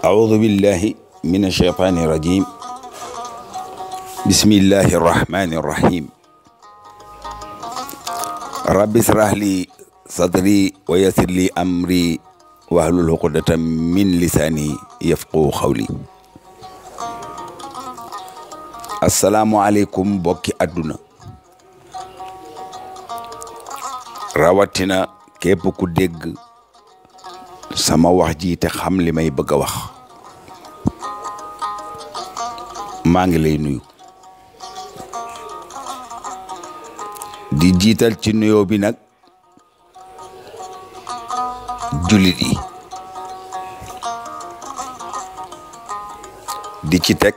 أعوذ بالله من الشيطان الرجيم بسم الله الرحمن الرحيم رب اشرح لي صدري ويسر لي أمري واحلل عقدة من لساني يفقهوا قولي assalaamu aleykum bokki àdduna rawatina képp ku dégg sama wax ji te xam li may bëgg a wax maa ngi lay nuyu di jiital ci nuyoo bi nag jullit yi di ci teg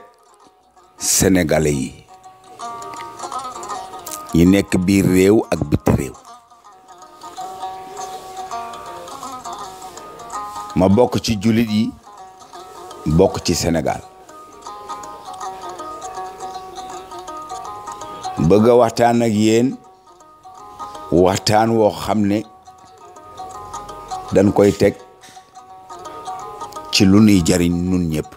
sénégalais yi ñi nekk biir réew ak biti réew ma bokk ci jullit yi bokk ci Sénégal bëgg a waxtaan ak yéen waxtaan woo xam ne dañ koy teg ci lu nuy jariñ nun ñëpp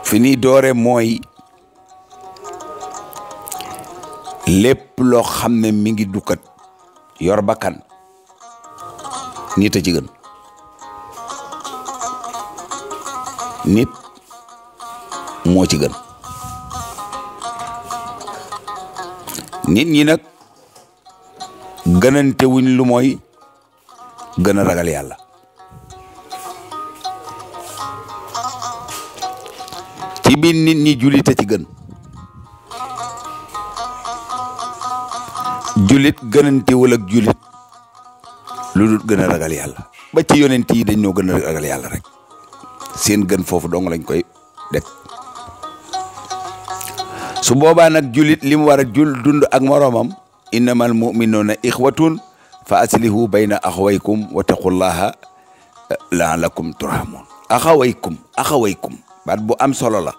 fi ni doore mooy lépp loo xam ne mi ngi dukkat yor bakkan nit a ci gën nit moo ci gën nit ñi nag gënante wuñ lu mooy gën a ragal yàlla ci biir nit ñi jullit a ci gën jullit gënantewul ak jullit lu dul gën a ragal yàlla ba ci yonent yi dañ ñoo gën a ragal yàlla rek seen gën foofu dong lañ koy def su boobaa nag jullit li mu war a dund ak moroomam innamal mu'minuuna ixwatun fa aslihu bayna axawaykum wa taqullaha la'allakum turhamun axawaykum baat bu am solo la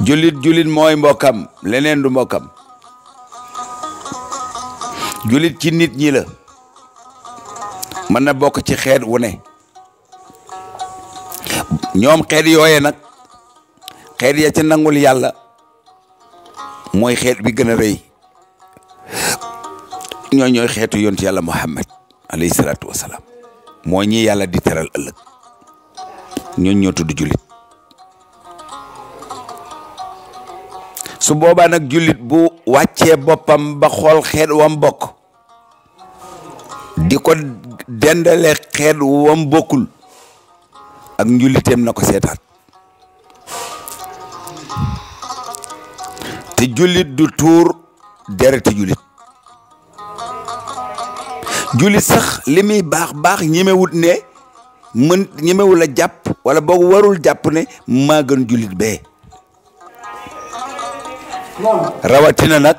jullit mooy mbokkam leneen du mbokkam jullit ci nit ñi la mën na bokk ci xeet wu ne ñoom xeet yooye nag xeet ya ca nangul yàlla mooy xeet bi gën a rëy ñooy xeetu yonent yàlla Muhammad alayhi salaatu wasalaam moo ñi yàlla di teral ëllëg ñoo tudd jullit su boobaa nag jullit bu wàccee boppam ba xool xeet wam bokk di ko dendale xeet wam bokkul ak njulliteem na ko seetaat te jullit du tuur dereti jullit sax li muy baax ñemewut ne ñemewul a jàpp wala boog warul jàpp ne maa gën jullit bee rawatina nag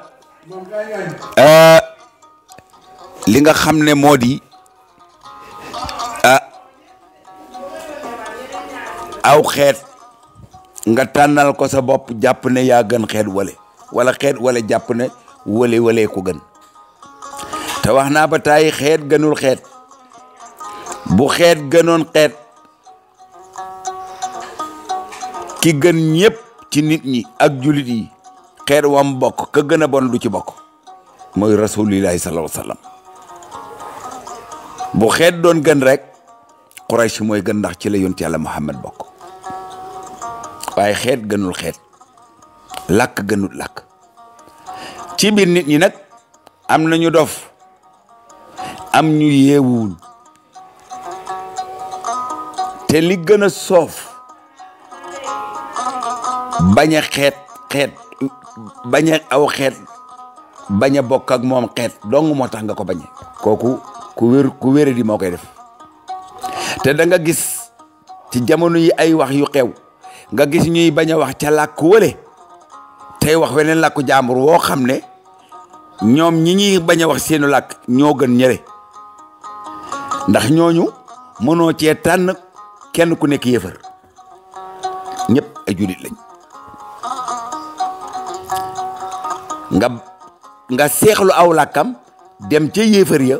li nga xam ne moo di aw xeet nga tànnal ko sa bopp jàpp ne yaa gën xeet wala xeet wala jàpp ne wale ko gën te wax naa ba tàyyi xeet gënul xeet bu xeet gënoon xeet ki gën ñëpp ci nit ñi ak jullit yi xeet wam bokk ka gën a bon du ci bokk mooy rasulillahi sallallahu alayhi wasallam bu xeet doon gën rek Quraysh mooy gën ndax ci la yonent yàlla Muhammad bokk waaye xeet gënul xeet làkk gënul làkk ci biir nit ñi nag am nañu dof am ñu yeewuwul te li gën a soof bañ a bañ a aw xeet bañ a bokk ak moom xeet dong moo tax nga ko bañe kooku ku wére di moo koy def te da nga gis ci jamono yi ay wax yu xew nga gis ñuy bañ a wax ca làkk wële tey wax weneen làkku jàmbur woo xam ne ñoom ñi ñuy bañ a wax seenu làkk ñoo gën ñëre ndax ñooñu mënoo cee tànn kenn ku nekk yëfër ñëpp ay jullit lañ nga seexlu aw làkkam dem ca yéefar ya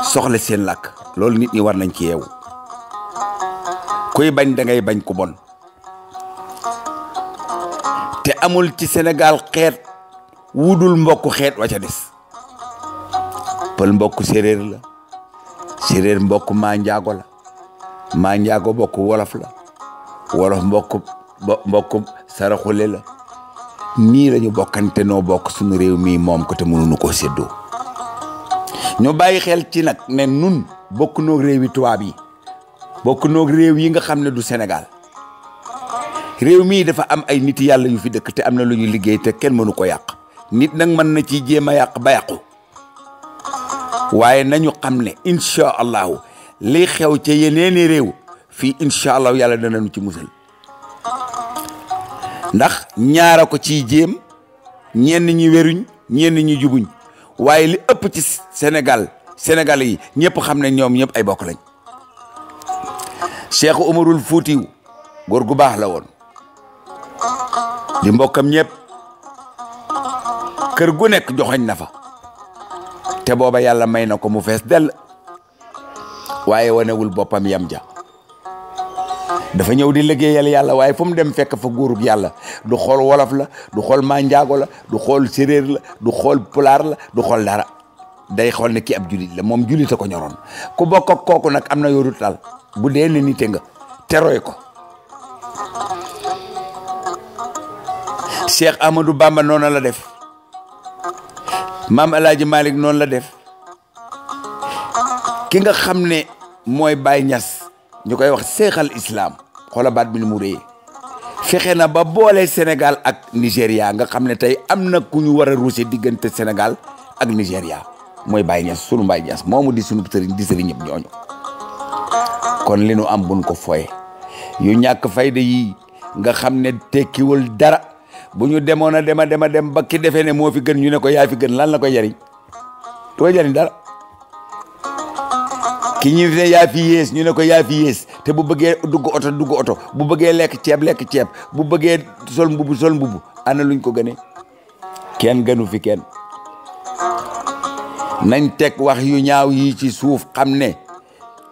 soxla seen làkk. loolu nit ñi war nañ ci yeewu. kuy bañ da ngay bañ ku bon. te amul ci Sénégal xeet wudul mbokk xeet wa ca des. pël mbokk séeréer la, séeréer mbokk maa njaago la, maa njaago mbokk wolof la, wolof mbokk saraxule la. nii lañu bokkante noo bokk suñu réew mii moom ko te mënuñu koo séddoo. ñu bàyyi xel ci nag ne nun bokk noog réew yi tubaab yi, bokk noog réew yi nga xam ne du Sénégal. réew mii dafa am ay nit yàlla yu fi dëkk te am na lu ñu liggéey te kenn mënu ko yàq. nit nag mën na ci jéem a yàq ba yàqu, waaye nañu xam ne incha allahu li xew ca yeneeni réew fii incha allahu yàlla danañu ci musal. ndax ñaara ko ciy jéem, ñenn ñi weruñ ñenn ñi jubuñ, waaye li ëpp ci Sénégal yi ñëpp xam ne ñoom ñëpp ay bokk lañ. Cheikh Umarul Fuutiw góor gu baax la woon, di mbokkam ñëpp, kër gu nekk joxoñ na fa, te booba yàlla may na ko mu fees dell, waaye wanewul boppam yam ja. dafa ñëw di liggéeyal yàlla, waaye fu mu dem fekk fa góorug yàlla. du xool wolof la, du xool manjaago la, du xool séréer la, du xool pulaar la, du xool dara. day xool ne ki ab julit la, moom julita ko ñoroon. ku bokk ak kooku nag am na yoru tal bu dee ne nite nga teroy ko. Cheikh Ahmadou Bamba noonu la def, maam El Hadj Malick noonu la def. ki nga xam ne mooy Baye Niass ñu koy wax seexal islam, xoola baat bi ni mu réyee, fexe na ba boole Sénégal ak Nigéria. nga xam ne tey am na ku ñu war a ruuse diggante Sénégal ak Nigéria, mooy Baye Niass, sunu Baye Niass moomu di sunu sëriñ di sëriñ ñëpp ñooñu. kon li nu am buñ ko foye yu ñàkk fayda yi nga xam ne tekkiwul dara. bu ñu demoon a dem ba ki defee ne moo fi gën ñu ne ko yaa fi gën, lan la koy jariñ? doo jariñ dara. ki ñu ne yaa fi yées ñu ne ko yaa fi yées, te bu bëggee dugg oto, bu bëggee lekk ceeb, bu bëggee sol mbubu, ana luñ ko gënee? kenn gënu fi kenn. nañ teg wax yu ñaaw yi ci suuf, xam ne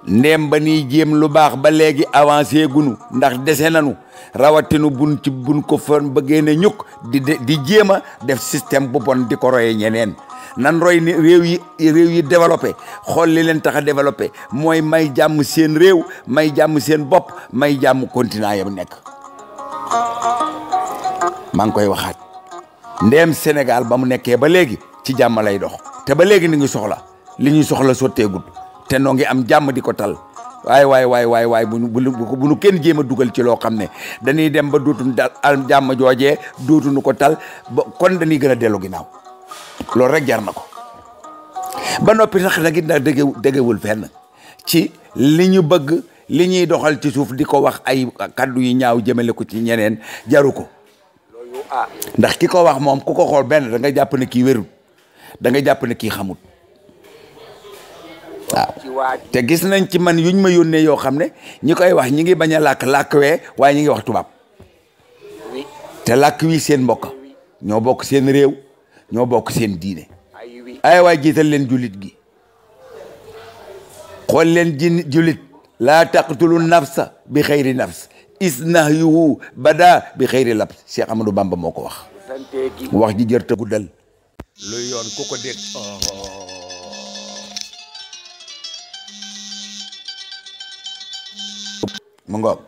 ndéem ba ni jéem lu baax ba léegi avancé gunu, ndax dese nanu. rawatinu buñ ko fa bëggee ne ñukk di jéem a def système bu bon di ko roye ñeneen. nan roy ni réew yi développé, xool li leen tax a développé mooy may jàmm seen réew, may jàmm seen bopp, may jàmm continent yam nekk. maa ngi koy waxaat, ndéem Sénégal ba mu nekkee ba léegi ci jàmm lay dox, te ba léegi ni ngi soxla li ñuy soxla sotteegul, te noo ngi am jàmm di ko tal. waay bu nu kenn jéem a dugal ci loo xam ne dañuy dem ba dootuñu dal al jàmm joojee dootuñu ko tal ba kon dañuy gën a dellu ginnaaw. loolu rek jar na ko. ba noppi sax nag it nag dëggewul fenn ci li ñu bëgg, li ñuy doxal ci suuf di ko wax ay kaddu yu ñaaw jëmale ko ci ñeneen, jaru ko. ndax ki ko wax moom ku ko xool benn da nga jàpp ne kii wérul, da nga jàpp ne kii xamut. waaw te gis nañ ci man yuñ ma yónnee yoo xam ne ñi koy wax ñi ngi bañ a làkk wee, waaye ñi ngi wax tubaab. te làkk wi seen mbokk, ñoo bokk seen réew, ñoo bokk seen diine. ay waay jiital leen jullit gi, xool leen jullit. laa taqtulu nafsa bi xayri nafs isnahyuhu bada bi xayri labs. Cheikh Amadou Bamba moo ko wax. wax ji jër te guddal. luy yoon ku ko dégg mu ngoog.